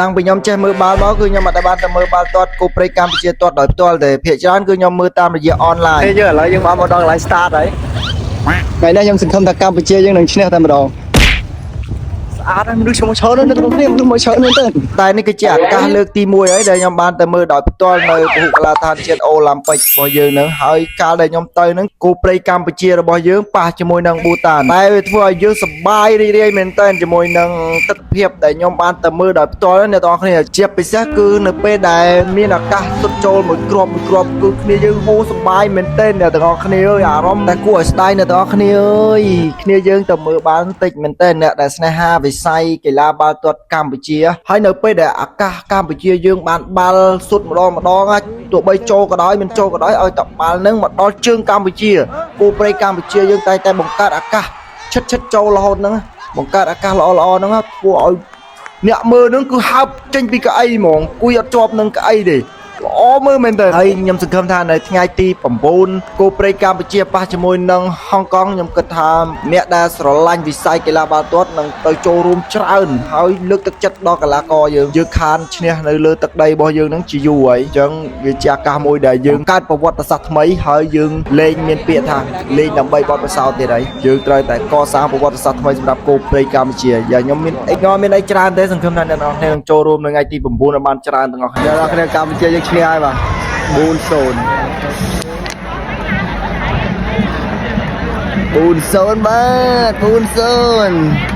តាំងពីខ្ញុំចេះមើលបាល់មកគឺខ្ញុំអត់ដែលបានទៅមើលបាល់ទាត់គូព្រៃកម្ពុជាទាត់ដោយផ្ទាល់ទេភាគច្រើនគឺខ្ញុំមើលតាមរយៈអនឡាញ ទេយើងឥឡូវយើងបានមកដល់កន្លែង start ហើយថ្ងៃនេះខ្ញុំសង្ឃឹមថាកម្ពុជាយើងនឹងឈ្នះតែម្ដងស្អាតហើយមនុស្សឈ្មោះច្រើននៅក្នុងនេះមនុស្សមកច្រើនមែនទែន តែនេះគឺជាឱកាសលើកទី1ហើយដែលខ្ញុំបានទៅមើលដោយផ្ទាល់នៅពហុកីឡាដ្ឋានជាតិអូឡាំពិករបស់យើងនឹងហើយកាលដែលខ្ញុំទៅនឹងគូព្រៃកម្ពុជារបស់យើងប៉ះជាមួយនឹងប៊ូតានតែវាធ្វើឲ្យយើងសប្បាយរីករាយមែនទែនជាមួយនឹងទស្សនភាពដែលខ្ញុំបានទៅមើលដោយផ្ទាល់អ្នកទាំងអស់គ្នាជាពិសេសគឺនៅពេលដែលមានឱកាសសុទ្ធចូលមួយគ្រាប់មួយគ្រាប់គឺគ្នាយើងហូរសប្បាយមែនទែនអ្នកទាំងអស់គ្នាអើយអារម្មណ៍តែគួរឲ្យស្ដាយអ្នកទាំងអស់គ្នាអើយគ្នាយើងទៅមើលបានតិចមែនទែនអ្នកដែលស្នេហាវិស័យកីឡាបាល់ទាត់កម្ពុជាហើយនៅពេលដែលឱកាសកម្ពុជាយើងបានបាល់សុទ្ធម្ដងម្ដងណាទោះបីចូលក៏ដោយមិនចូលក៏ដោយឲ្យតែបាល់នឹងមកដល់ជើងកម្ពុជាគូព្រៃកម្ពុជាយើងតែងតែបង្កើតឱកាសឈិតឈិតចូលរហូតហ្នឹងបង្កើតឱកាសល្អៗហ្នឹងធ្វើឲ្យ អ្នកមើលហ្នឹងគឺហើបចេញពីកៅអីហ្មងគួយអត់ជាប់នឹងកៅអីទេល្អមើលមែនតើហើយខ្ញុំសង្ឃឹមថានៅថ្ងៃទី9គូព្រៃកម្ពុជាប៉ះជាមួយនឹងហុងកុងខ្ញុំគិតថាអ្នកដែលស្រឡាញ់វិស័យកីឡាបាល់ទាត់នឹងទៅចូលរួមច្រើនហើយលើកទឹកចិត្តដល់កីឡាករយើងយើងខានឈ្នះនៅលើទឹកដីរបស់យើងហ្នឹងជាយូរហើយអញ្ចឹងវាជាឱកាសមួយដែលយើងកើតប្រវត្តិសាស្ត្រថ្មីហើយយើងលែងមានពាក្យថាលេងដើម្បីបទពិសោធន៍ទៀតហើយយើងត្រូវតែកសាងប្រវត្តិសាស្ត្រថ្មីសម្រាប់គូព្រៃកម្ពុជាយ៉ាខ្ញុំមានអីខ្ញុំមានអីច្រើនទេសង្ឃឹមថាអ្នកនរគ្នានឹងចូលរួមនៅថ្ងៃទី9ឲ្យបានច្រើនទាំងអស់គ្នា អ្នកនរគ្នាកម្ពុជាយើងឈ្នះហើយបាទ4-0 4-0បាទ4-0